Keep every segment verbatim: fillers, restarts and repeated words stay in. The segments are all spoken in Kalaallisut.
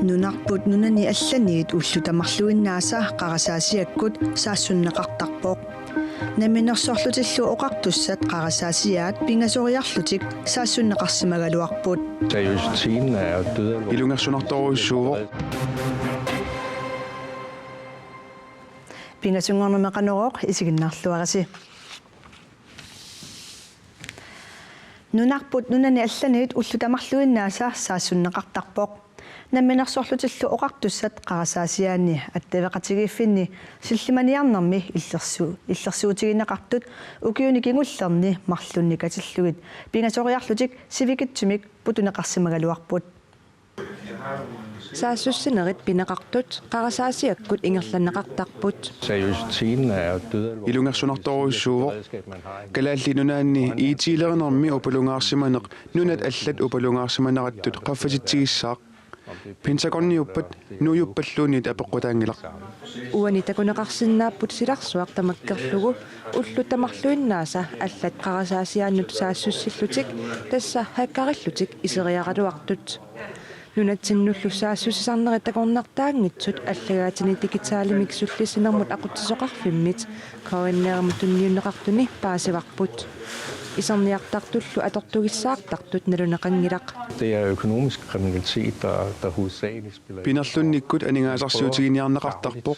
Nunarput nunani allaniit ullut tamarluinnaasa qarasaasiakkut saassunneqartarpoq. Namminersorlutillu Oqartussat qarasaasiaat pingasoriarlutik saassunneqarsimagaluarput. Seriøsiteten er død. Ilungersunartorujussuuvoq. Pingasunngornermi Qanorooq isiginnaarluarisi. Nunarput nunani allaniit ullut tamarluinnaasa saassunneqartarpoq. Namminersorlutillu Oqartussat qarasaasiaanni attaveqatigiiffinni sillimaniarnermi illersu-, illersuutigineqartut ukiuni kingullerni marlunni katillugit pingasoriarlutik sivikitsumik putuneqarsimagaluarput. Saassussinerit pineqartut qarasaasiakkut ingerlanneqartarput. Seriøsiteten er død. Ilungersunartorujussuuvoq. Kalaallit Nunaanni I T-lerinermi upalungaarsimaneq nunat allat upalungaarsimanerattut qaffasitsigissaaq. Pentagoniuppat nuujuppalluunniit apeqqutaanngilaq. Uani takuneqarsinnaapput silarsuaq tamakkerlugu ullut tamarluinnaasa allat qarasaasiaannut saassussillutik, tassa hackerillutik, iseriaraluartut. Nunatsinnullu saassussisarnerit takornartaanngitsut allagaatini digitalimik sullissinermut aqutsisoqarfimmit K N R-imut tunniunneqartuni paasivarput. Iserniartartullu atortugissaartartut naluneqanngilaq. Det er økonomisk kriminalitet, der, der hovedsageligt spiller ind. Pinerlunnikkut aningaasarsiutiginiarneqartarpoq.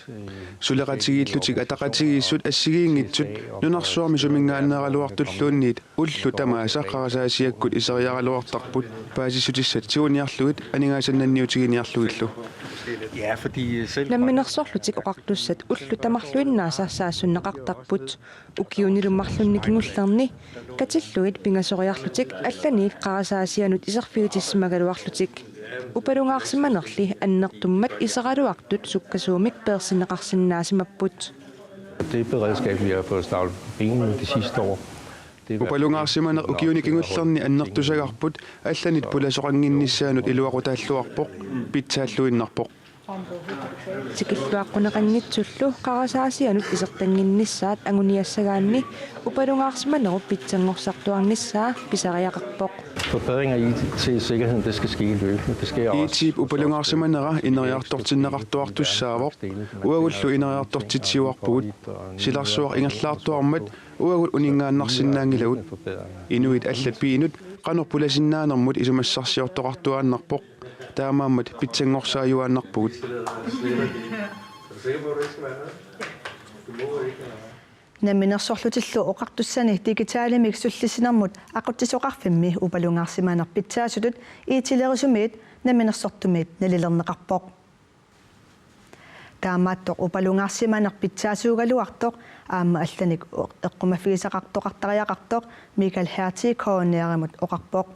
Suleqatigiillutik ataqatigiissut assigiinngitsut nunarsuarmi suminngaanneeraluartulluunniit ullut tamaasa qarasaasiakkut iseriaraluartarput, paasissutissat tiguniarlugit aningaasannanniutiginiarlugillu. Ja, fordi selv Namminersorlutik Oqartussat ullut tamarluinnaasa saassunneqartarput. Ukiunilu marlunni kingullerni katillugit pingasoriarlutik allaniit qarasaasiaannut iserfigitissimagaluarlutik. Upalungaarsimanerli annertummat iseraluartut sukkasuumik peersinneqarsinnaasimapput. Det beredskab, vi har fået stablet på benene det sidste år, det er Upalungaarsimaneq ukiuni kingullerni annertusagarput allanit pulasoqannginnissaanut iluaqutaalluarpoq, pitsaalluinnarpoq. Tikilluaqquneqanngitsullu qarasaasiaannut isertannginnissaat anguniassagaanni upalungaarsimanerup pitsanngorsartuarnissaa pisariaqarpoq. Forbedring af I T-sikkerheden, det skal ske løbende. Det sker også I T-p upalungaarsimanera ineriartortinneqartuartussaavoq. Uagullu ineriartortitsiuarpugut. Silarsuaq ingerlaartuarmat uagut uninngaannarsinnaanngilagut. Inuit allat piinut qanoq pulasinnaanermut isumassarsiortoqartuaannarpoq. Taamaammat pitsanngorsaajuaannarpugut. Namminersorlutillu Oqartussani digitalimik sullissinermut aqutsisoqarfimmi upalungaarsimaneq pitsaasutut I T-lerisumiit namminersortumiit nalilerneqarpoq. Taamaattoq upalungaarsimaneq pitsaasuugaluartoq aamma allanik eqqumaffigisaqartoqartariaqartoq Michael Hertie K N R-imut oqarpoq.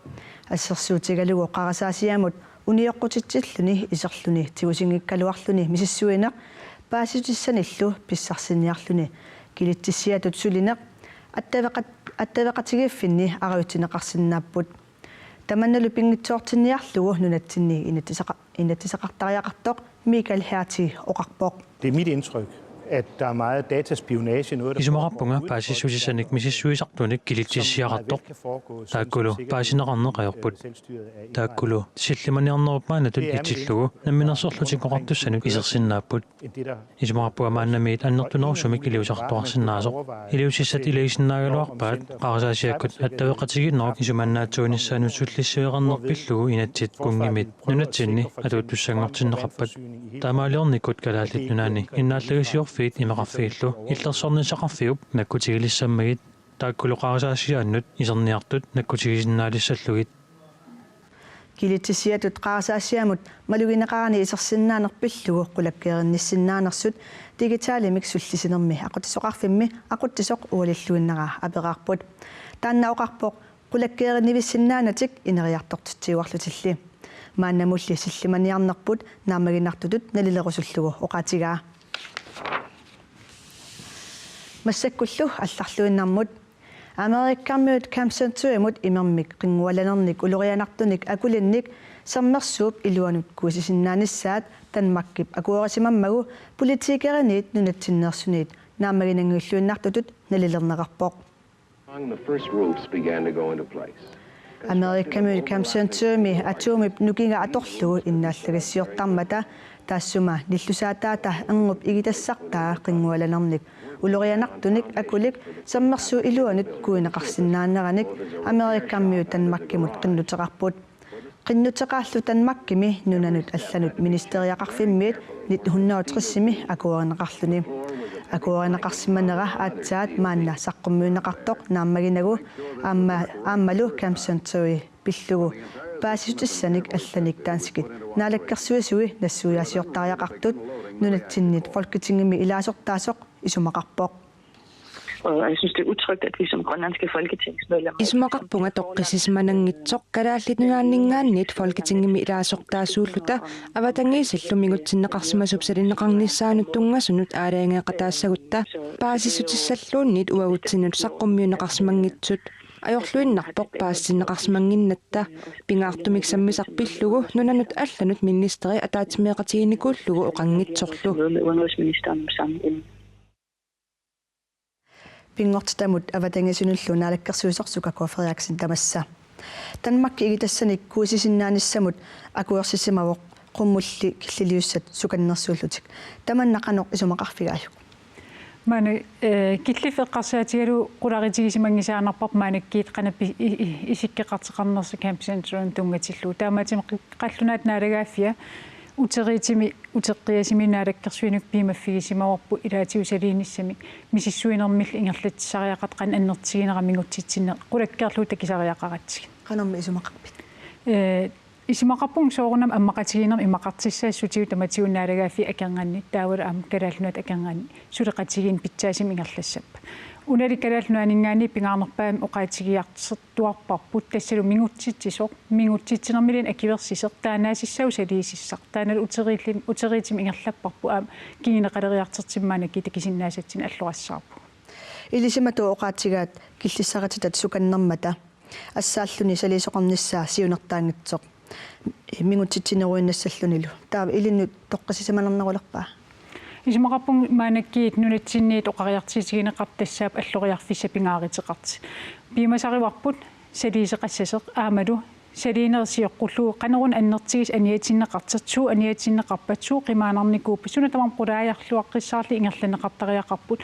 Assersuutigalugu qarasaasiamut unioqqutitsilluni iserluni tigusinngikkaluarluni misissuineq paasissutissanillu pissarsiniarluni kilitsissiatut sulineq attaveqat-, attaveqatigiiffinni arajutsineqarsinnaapput. Tamannalu pinngitsoortinniarlugu nunatsinni inatsisaqa-, inatsisaqartariaqartoq Michael Hertie oqarpoq. Det er mit indtryk, at der er meget dataspionage, noget, der Isumaqarpunga paasissutissanik misissuisartunik kilitsissiaqartoq. Taakkulu paasineqarneq ajorput. Taakkulu sillimaniarnerup maanatut itsillugu Namminersorlutik Oqartussanut isersinnaapput. Isumaqarpunga maannamiit annertunerusumik iliuuseqartoqarsinnaasoq. Iliuusissat ilagisinnaagaluarpaat qarasaasiakkut attaveqatigiinnerup isumannaatsuunissaanut sullissiveqarneq pillugu inatsit kunngimit nunatsinni atuuttussanngortinneqarpat. Taamaaliornikkut Kalaallit Nunaanni innaallagisiorfiit imeqarfiillu illersornissaqarfiup nakkutigilissammagit taakkulu qarasaasiaannut iserniartut nakkutigisinnaalissallugit. Kilitsissiatut qarasaasiamut malugineqarani isersinnaaneq pillugu qulakkeerinnissinnaanersut digitalimik sullisinermi aqutsisoqarfimmi aqutsisoq ualilluinnera aperaarput. Taanna oqarpoq qulakkeerinnivissinnaanatik ineriartortitsiuarlutilli. Maannamulli sillimaniarnerput naammaginartutut nalilerusullugu oqaatigaa. Massakkullu allarluinnarmut. Amerikamiut Camp Centurimut imermik qinngualanernik ulorianartunik akulinnik sermersuup iluanut kuisisinnaanissaat Danmarkip akuerisimammagu politikeriniit nunatsinneersuniit naammaginanngilluinnartutut nalilerneqarpoq. Along the first roofs began to go into place. Amerikamiut Camp Centurimi atomip nukinga atorlugu innaallagissiortarmata taassuma nillusaataata erngup igitassartaa qinngualanernik ulorianartunik akulik sammersuup iluanut kuineqarsinnaaneranik Amerikamiut Danmarkimut qinnuteqarput. Qinnuteqarlu Danmarkimi nunanut allanut ministeriaqarfimmiit nitten hundrede og tres-imi akuerineqarluni. Akuerineqarsimanera aatsaat maanna saqqummiunneqartoq naammaginagu aamma-, aammalu Camp Centuri pillugu paasissutissanik allanik danskit naalakkersuisui nassuiaasiortariaqartut nunatsinnit Folketingimi ilaasortaasoq isumaqarpoq. Og jeg synes, det er utrygt, at vi som grønlandske folketingsmedlemmer Isumaqarpunga toqqissisimananngitsoq Kalaallit Nunaanninngaanniit Folketingimi ilaasortaasuulluta avatangiisillu mingutsinneqarsimasup salinneqarnissaanut tunngasunut aalajangeeqataassagutta paasissutissalluunniit uagutsinnut saqqummiunneqarsimanngitsut. Ajorluinnarpoq paasitinneqarsimannginnatta pingaartumik sammisaq pillugu nunanut allanut ministeri ataatsimeeqatiginikuullugu oqanngitsorlu. Møde med udenrigsministeren om samme emne. Pinngortitamut avatangiisinullu naalakkersuisoq Suka K. Frederiksen tamassa. Danmarki igitassanik kuisisinnaanissamut akuersisimavoq qummulli killiliussat sukannersuullutik. Tamanna qanoq isumaqarfigaajuk? Maanna, eh, killiffik eqqarsaatigalugu qulariitigisimanngisaannarparput maannakkut qanoq pi-, i-, i-, isikkoqartoqarnersoq Camp Centurimut tunngatillugu. Taamaattumik qi-, Qallunaat Naalagaaffia uteriitimi uteqqiasimi naalakkersuinermi piumaffigisimavarput ilaatigut saliinissamik misissuinermillu ingerlatsisariaqartoq qanoq annertutiginera mingutsitsinni qulakkeerlugu takusariaqaratsigit. Qanormi isumaqarpit? Eh, isumaqarpunga soorunami ammaqatigiinnermi imaqartussaassutigut tamatigut naalagaaffiit akornanni taavalu aamma Kalaallit Nunaat akornanni suleqatigiinneq pitsaasumik ingerlassappat. Unali Kalaallit Nunaanninngaanniit pingaarnerpaamik oqaatigiartortuarparput tassalu mingutsitsisoq, mingutsitsinermiluunniit akuersisoq, taannaasissaagut saliisussaq, taannalu uteriilli-, uteriitimi ingerlapparput aamma kinguneqaleriartortimmi maannakkut takusinnaasatsinnik alloriassaraarput. Ilisimatut oqaatigaat killissarititat sukannermata assaalluni saliisoqarnissaa siunertaanngitsoq mingutsitsineruinnassallunilu. Taava ilinnut toqqissisimanernerulerpaa? Isumaqarpunga maannakkut nunatsinniit oqariartuutigineqartut tassaapput alloriarfissat pingaaruteqartut. Piumasarivarput saliisoqassasoq aammalu saliineq sioqqullugu qanoruna annertutigisoq aniatinneqartoq, suut aniatinneqarpat, suut qimaannarnikuuppat, suna tamarmi qulaajarluaqqissaarlutik ingerlanneqartariaqarput.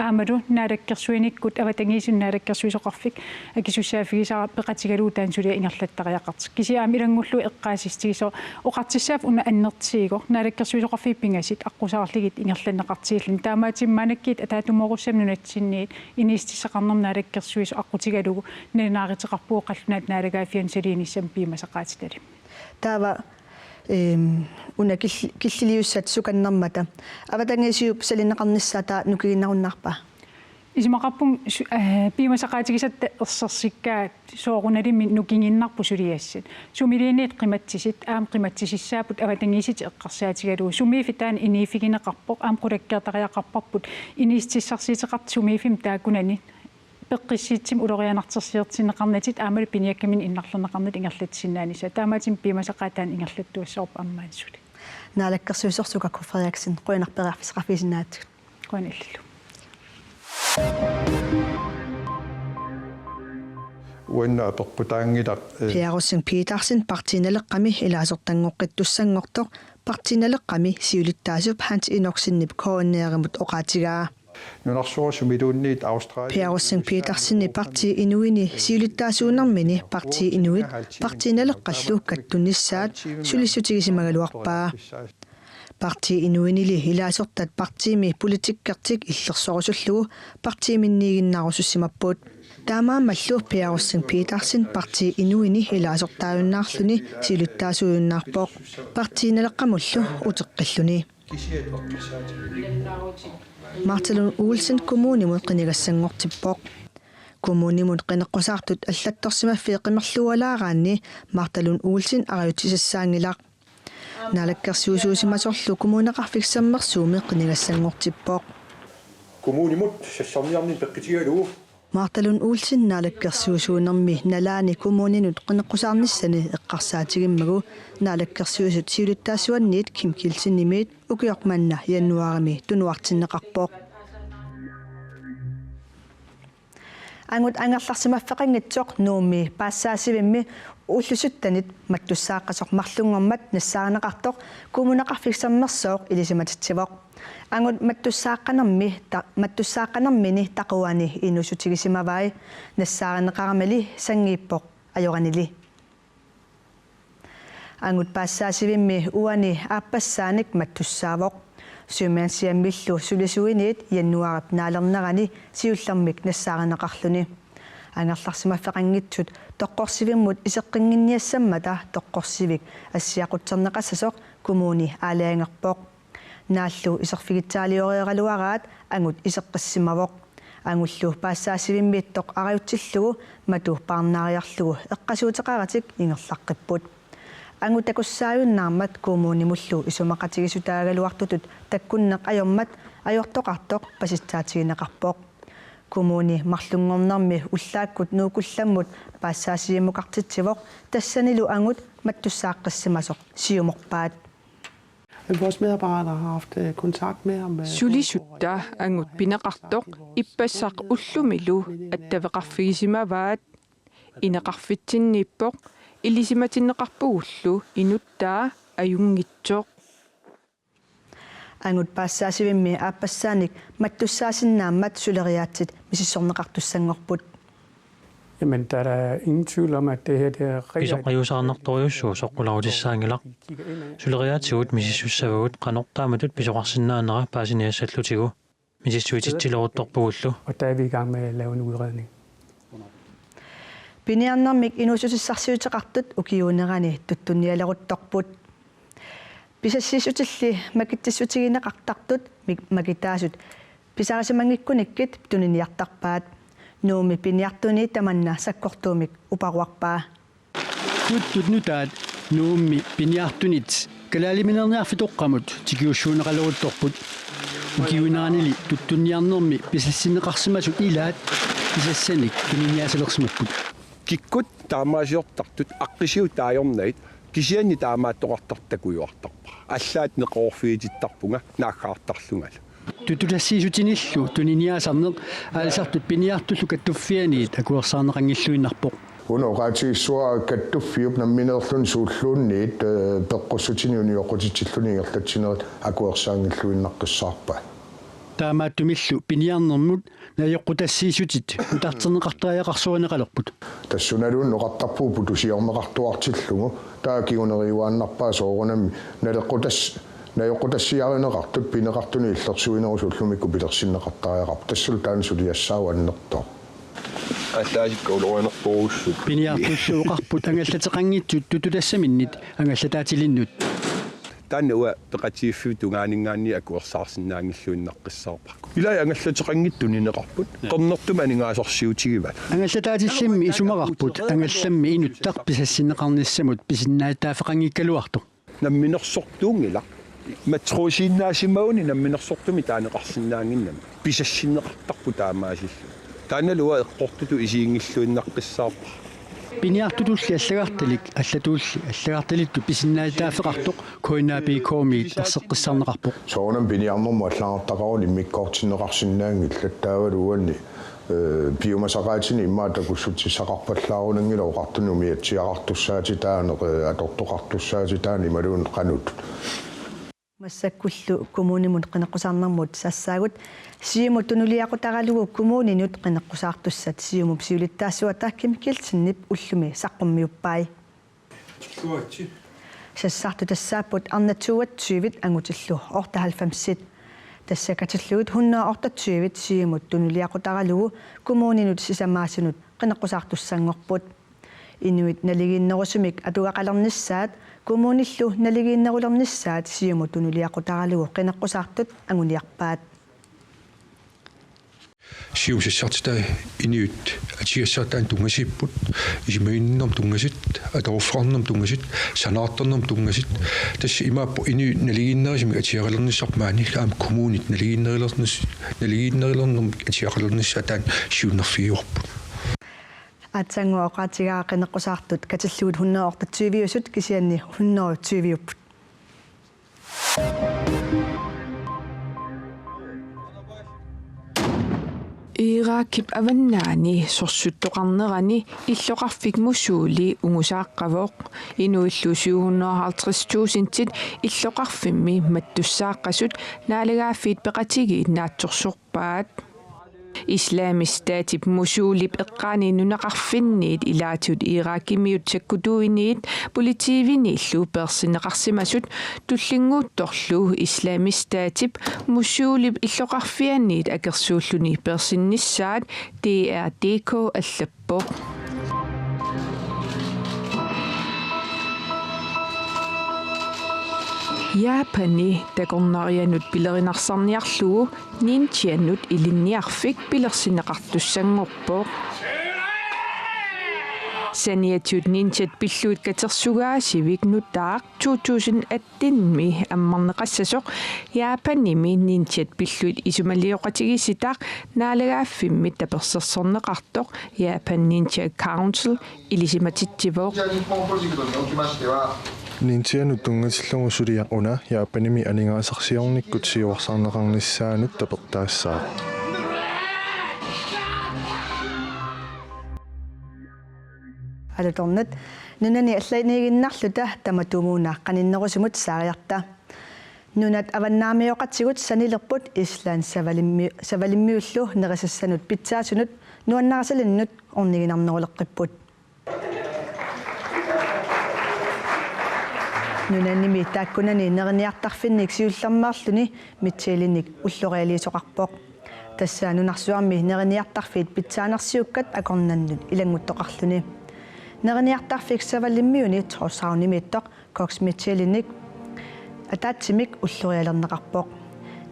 Aammalu naalakkersuinikkut avatangiisinut naalakkersuisoqarfik akisussaaffigisara peqatigalugu taanna suliaq ingerlattariaqartoq. Kisianni aamma ilanngullugu eqqaasitsissutigisoq oqartussaaffik una annertutigisoq naalakkersuisoqarfiit pingasut aqqusaarlugit ingerlanneqartilluni. Taamaattumik maannakkut ataatsimoorussamik nunatsinniit inuussutissaqarnermut naalakkersuisoq aqqutigalugu nalunaaruteqarpugut Qallunaat Naalagaaffianut saliinissamut piumasaqaatitalimmik. Taava, ehm, una kill-, killiliussat sukannermata avatangiisiup salinneqarnissaa taava nukiginnarunnaarpaa? Isumaqarpunga su-, eh, piumasaqaatigisatta ersersikkaat soorunalimi nukiginnarput suliassat. Sumiluunniit qimatsisit, aamma qimatsisussaapput avatangiisitik eqqarsaatigalugu. Sumiiffik taanna inuuffigineqarpoq, aamma qulakkeertariaqarparput inuussutissarsiuteqartut sumiiffimmik taakkunani peqqissutsimik ulorianartorsiortinneqarnatik aammalu piniakkaminnik innarlerneqarnatik ingerlatsisinnaanissaq. Taamaattumik piumasaqaat taanna ingerlattuassavarput aamma maani suli. Naalakkersuisoq Suka K. Frederiksen, qujanaq periarfissaqarfigisinnaagatsigut. Qujanaq illillu. Uanna apeqqutaanngilaq, eh. Per Rosing Petersen Partii Naleqqami ilaasortanngoqqittussanngortoq Partii Naleqqami siulittaasup Hans Enoksenip K N R-imut oqaatigaa. Nunarsuaq sumiluunniit Australiami. Per Rosing Petersenip Partii Inuini siulittaasuunermini Partii Inuit Partii Naleqqallu kattunnissaat sulissutigisimagaluarpaa. Partii Inuinili ilaasortat partiimi politikkertik illersorusullugu partiiminniiginnaarusussimapput. Taamaammallu Per Rosing Petersen Partii Inuini ilaasortaajunnaarluni siulittaasuujunnaarpoq. Partii Naleqqamullu uteqqilluni. Martha Lund Olsen kommunimut qinigassanngortippoq. Kommunimut qineqqusaartut allattorsimaffii qimerlualaaraanni Martha Lund Olsen arajutsisassaanngilaq. Naalakkersuisuusimasorlu Kommuneqarfik Sermersuumi qinigassanngortippoq. Kommunimut sassarniarneq peqqutigalugu. Martha Lund Olsen naalakkersuisuunermi nalaani kommuninut qineqqusaarnissani eqqarsaatigimmagu Naalakkersuisut siulittaasuanniit Kim Kielsenimiit ukioq manna januaarimi tunuartinneqarpoq. Angut angerlarsimaffeqanngitsoq Nuummi paassaasivimmi ullut syttenit mattussaaqqasoq marlunngormat nassaarineqartoq Kommuneqarfik Sermersooq ilisimatitsivoq. Angut mattussaaqqanermi ta-, mattussaaqqanermini taquani inuussutigisimavai, nassaarineqaramali sanngiippoq ajoranili. Angut paassaasivimmi uani aappassaanik mattussaavoq. Sømandshjemillu sulisuiniit januaarip naalernerani siullermik nassaarineqarluni. Angerlarsimaffeqanngitsut toqqorsivimmut iseqqinnginniassammata toqqorsivik assiaqutserneqassasoq kommuni aalajangerpoq. Naallu iserfigitsaalioreeraluaraat angut iseqqissimavoq. Angullu paassaasivimmiittoq arajutsillugu matu paarnaariarlugu eqqasuuteqaratik ingerlaqqipput. Angut takussaajunnaarmat kommunimullu isumaqatigiissutaagaluartutut takkunneq ajormat ajortoqartoq pasissaatigineqarpoq. Kommuni marlunngornermi ullaakkut Nuukkullammut paassaasivimukartitsivoq, tassanilu angut mattussaaqqissimavoq siumorpaat. Vores medarbejdere har haft, øh, kontakt med ham, øh, Sulisutta angut pineqartoq ippassaq ullumilu attaveqarfigisimavaat. Ineqarfitsinniippoq, ilisimatinneqarpugullu inuttaa ajunngitsoq. Angut paassaasivimmi aappassaanik mattussaasinnaammat suleriaatsit misissorneqartussanngorput. Jamen, der er der ingen tvivl om, at det her, det er rigtig, rigtig Pisoqajuusaarnartorujussuuvoq soqqulaarutissaanngilaq. Suleriaatsivut misissussavagut qanoq taamatut pisoqarsinnaanera paasiniassallutigu. Misissuititsileruttorpugullu. Og der er vi i gang med at lave en udredning. Piniarnermik inuussutissarsiuteqartut ukiuunerani tuttunnialeruttorput. Pisassiissutilli makitsissutigineqartartut mik-, makitaasut pisarisimanngikkunikku tuniniartarpaat. Nuummi piniartuni tamanna sakkortuumik uparuarpaa. Tuttut nutaat Nuummi piniartunit kalaaliminerniarfitoqqamut tikiussuuneqaleruttorput. Ukiuuneranili tuttunniarnermi pisassinneqarsimasut ilaat pisassanik tuniniaasalersimapput. Kikkut taamaasiortartut aqqisiut taajornagit kisianni taamaattoqartartut takujuartarpara. Allaat neqeroorfigitittarpunga naaggaartarlungalu. Tuttutassiissutinillu tuniniaasarneq aalisartut piniartullu kattuffianniit akuersaarneqanngilluinnarpoq. Una oqaatigissavara kattuffiup nammineerluni suulluunniit, eh, peqqussutini unioqqutitsilluni ingerlatsinerit akuersaanngilluinnaqqissaarpaat. Taamaattumillu piniarnermut najoqqutassiissutit nutarterneqartariaqarsorineqalerput. Tassunaluunniit oqartarpugut putusiorneqartuartillugu, taava kinguneriuaannarpaa soorunami naleqqutas-, najoqqutassiarineqartut pineqartuni illersuinerusoq ullumikkut pilersinneqartariaqarpoq. Tassalu taanna suliassaavoq annertooq. Allaasikka ulorianerporuussut. Piniartullu oqarput angallateqanngitsut tuttutassaminnik angallataatilinnut. Taanna uanga peqatigiiffiup tungaaninngaanniit akuersaarsinnaanngilluinnaqqissaarpakka. Ilai angallateqanngitsut tunineqarput. Qernertumik aningaasarsiutigivaat. Angallataatillimmi isumaqarput angallammi inuttaq pisassinneqarnissamut pisinnaatitaaffeqanngikkaluartoq. Namminersortuunngilaq. Matruusiinnaasimaguni namminersortumik taaneqarsinnaannginnami. Pisassinneqartarput taamaasilluni. Taannalu uanga eqqortutut isiginngilluinnaqqissaarpara. Piniartutulli allagartalik, allatuulli allagartalittut pisinnaatitaaffeqartoq K N A P K-miit erseqqissarneqarpoq. Soorunami piniarnermut allagartaqaruni immikkoortinneqarsinnaanngillat, taavalu uani, eh, piumasaqaatini immaqa takussutissaqarpallaarunanngilaq oqartunut umiatsiaqartussaatitaaneq, eh, atortoqartussaatitaaneq imaluunniit qanoq. Massakkullu kommunimut qineqqusaarnermut sassaagut. Siumut tunuliaqutaralugu kommuninut qineqqusaartussat Siumup siulittaasuata Kim Kielsenip ullumi saqqummiuppai. Sassartut tassaapput arnat toogtyvit angutillu otteoghalvfemsit. Tassa katillugit hundrede otteogtyvit Siumut tunuliaqutaralugu kommuninut sisamaasunut qineqqusaartussanngorput. Inuit naligiinnerusumik atugaqalernissaat, kommunillu naligiinnerulernissaat Siumut tunuliaqutaralugu qineqqusaartut anguniarpaat. Siumup sassartitai inuit atigassaartaannik tunngasuupput, isumaginninnermut tunngasut, atoruffeqarnermut tunngasut, sanaartornermut tunngasut. Tassa imaappoq inuit naligiinnerusumik atugaqalernissarput maani aamma kommunit naligiinnerulernis-, naligiinnerulernermik atugaqalernissaat taanna siunnerfigivarput. Aatsaannguaq oqaatigaara qineqqusaartut katillugit hundrede otteogtyviusut kisianni hundrede tyviupput. Irakip avannaani sorsuttoqarnerani illoqarfik Mosuli ungusaaqqavoq. Inuillu syv hundrede og halvtreds tusindit illoqarfimmi mattussaaqqasut Naalagaaffiit Peqatigiit naatsorsorpaat. Islamisk Statip Mosulip eqqaani nunaqarfinniit ilaatigut Irakimiut sakkutuiniit politiiviniillu peersinneqarsimasut tullinnguuttorlu Islamisk Statip Mosulip illoqarfianiit akersuulluni peersinnissaat D R D K allappoq. Japani takornarianut pilerinarsaarniarlugu ninjanut ilinniarfik pilersinneqartussanngorpoq. Saniatigut ninjat pillugit katersugaasivik nutaaq to tusind atten-mi ammarneqassasoq Japanimi ninjat pillugit isumalioqatigiissitaaq naalagaaffimmi tapersersorneqartoq Japan Ninja Council ilisimatitsivoq. Ninjanut tunngatillugu suliaq una Japanimi aningaasarsiornikkut siuarsarneqarnissaanut tapertaassaaq. Alutornaq, nunani allaniiginnarluta tamatumuuna qaninnerusumut saariarta. Nunat avannaamioqatigut sanilerput Island Savalimmi-, Savalimmiullu nerisassanut pitsaasunut nuannarisalinnut orniginarneruleqqipput. Nunanimi taakkunani neriniartarfinnik siullermeerluni Michelinik ullorialiisoqarpoq. Tassa nunarsuarmi neriniartarfiit pitsaanersiukkat akornannut ilannguttoqarluni. Neriniartarfik Savalimmiuni Tórshavnimiittoq Koks Michelinik ataatsimik ullorialerneqarpoq.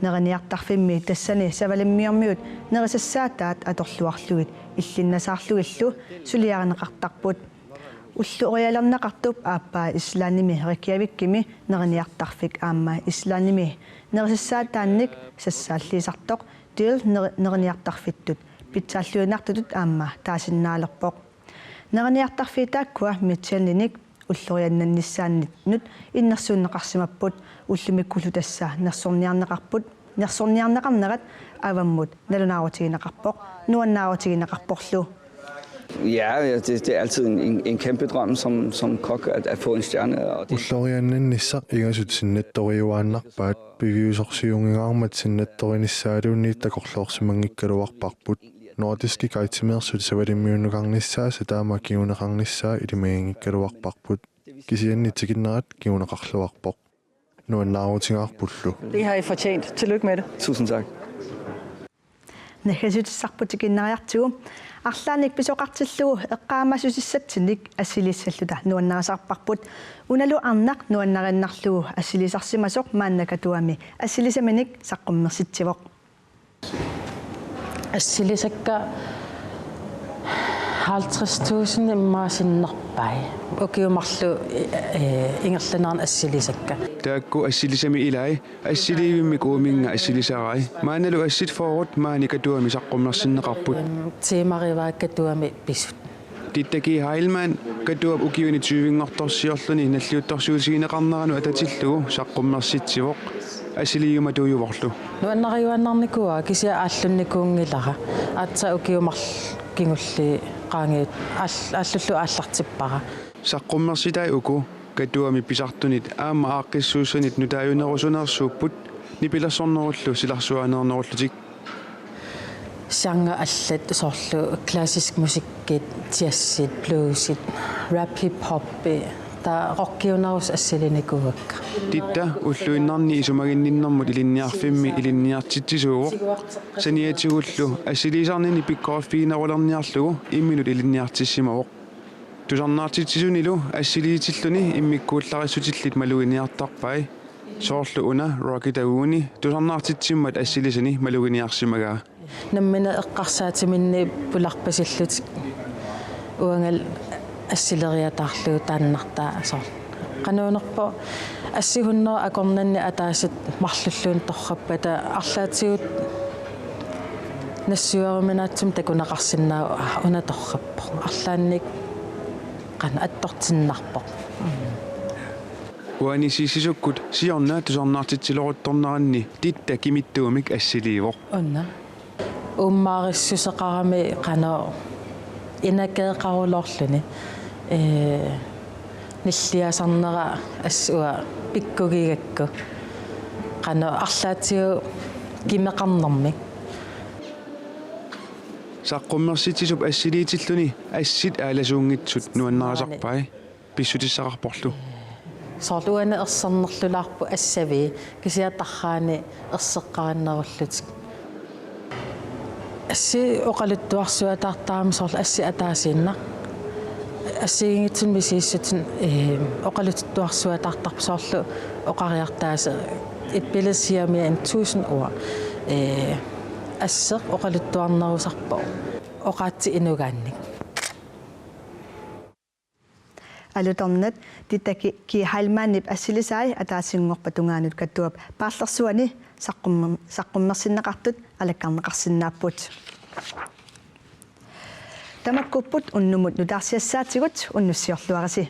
Neriniartarfimmi tassani Savalimmiormiut nerisassaataat atorluarlugit illinnasaarlugillu suliarineqartarput. Ullorialerneqartup aappaa Islandimi Reykjavikimi neriniartarfik aamma Islandimi nerisassaataannik sassaalliisartoq Dýrð neri-, neriniartarfittut pitsaalluinnartutut aamma taasinnaalerpoq. Neriniartarfiit taakkua Michelinik ulloriannannissaannut innersuunneqarsimapput, ullumikkullu tassa nersorniarneqarput, nersorniarneqarnerat avammut nalunaarutigineqarpoq, nuannaarutigineqarporlu. Ja, ja, det, det er altid en, en, en kæmpe drøm som, som kok at, at få en stjerne. Og det Ulloriannannissaq ingasut sinnattoriuaannarpaat, piviusorsiunngingaarmat sinnattorinissaaluunniit takorloorsimanngikkaluarparput. Nordiskit guidemeersut Savalimmiunnukarnissaasa taama kinguneqarnissaa ilimaginngikkaluarparput. Kisianni tikinnerat kinguneqarluarpoq. Nuannaarutigaarpullu. Det har I fortjent. Tillykke med det. Tusind tak. Naggasiutissarput tikinnariartigu arlaannik pisoqartillugu eqqaamasusissatsinnik assiliissalluta nuannarisarparput. Unalu arnaq nuannarinnarlugu assiliisarsimasoq maanna Katuami assiliisaminik saqqummersitsivoq. Assilisakka halvtreds tusind immaqa sinnerpai. Ukiut marluk, eh, ingerlaneranni assilisakka. Taakku assiliisami ilai assiliivimmik uuminnga assilisarai. Maannalu assit fyrret maani Katuami saqqummersinneqarput. Tiimarivaat Katuami pisut. Titta G. Heilmann Katuap ukiuni tyvenngortorsiorluni nalliuttorsiutigineqarneranut atatillugu saqqummersitsivoq. Assiliivimatuujuvorlu. Nuannariuaannarnikuuara kisianni aallunnikuunngilara. Aatsaat ukiut marluk kingulliit qaangiut aal-, aallullu aallartippara. Saqqummersitai uku Katuami pisartunit aamma aaqqissuussanit nutaajunerusuneersuupput nipilersornerullu silarsuaaneernerullutik. Genre allat soorlu klassisk musikkit, jazzit, bluesit, rap, hip-hoppi, taava rockiunerusut assilinikuuakka. Titta ulluinnarni isumaginninnermut ilinniarfimmi ilinniartitsisuuvoq. Saniatigullu assiliisarnini pikkoriffiginerulerniarlugu imminut ilinniartissimavoq. Tusarnaartitsisunilu assiliitilluni immikkuullarissutillit maluginiartarpai. Soorlu una Rocky Taguuni tusarnaartitsimmat assilisani maluginiarsimagaa. Nammineq eqqarsaatiminni pularpasillutik uangalu assileriataarlugu taannartaa soorlu. Qanoq unerpoq assit hunnoruju akornanni ataaseq marlulluunniit torrappata arlaatigut nassuiaruminaatsumik takuneqarsinnaavoq una torrappoq. Arlaannik qanoq attortinnarpoq. Uani Siissisukkut siorna tusarnaartitsileruttorneranni Titta kimittuumik assiliivoq. Una. Uummaarissuseqarami qanoq inakeeqaruloorluni, ee, nilliasarnera assut pikkugigakku. Qanoq arlaatigut kimeqarnermik. Saqqummersitsisup assiliitilluni assit aalasuunngitsut nuannarisarpai pissutissaqarporlu. Soorlu uani ersernerlulaarput assavii, kisianni tarraanni erseqqarinnerullutik. Assit oqaluttuarsuataartarami soorlu assit ataasiinnaq. Assigiinngitsunik misissutsinik, ee, oqaluttuarsuataartarput soorlu oqariartaasa et billede siger mere end tusind ord. Ee, asseq oqaluttuarnerusarpoq oqaatsit inugaannik. Alutornaq Ditte G. Heilmannip assilisai ataasinngorpat tungaanut Katuap paarlersuani saqqum-, saqqummersinneqartut alakkarneqarsinnaapput. Tamakkuupput unnumut nutaarsiassaatigut, unnussiorluarisi.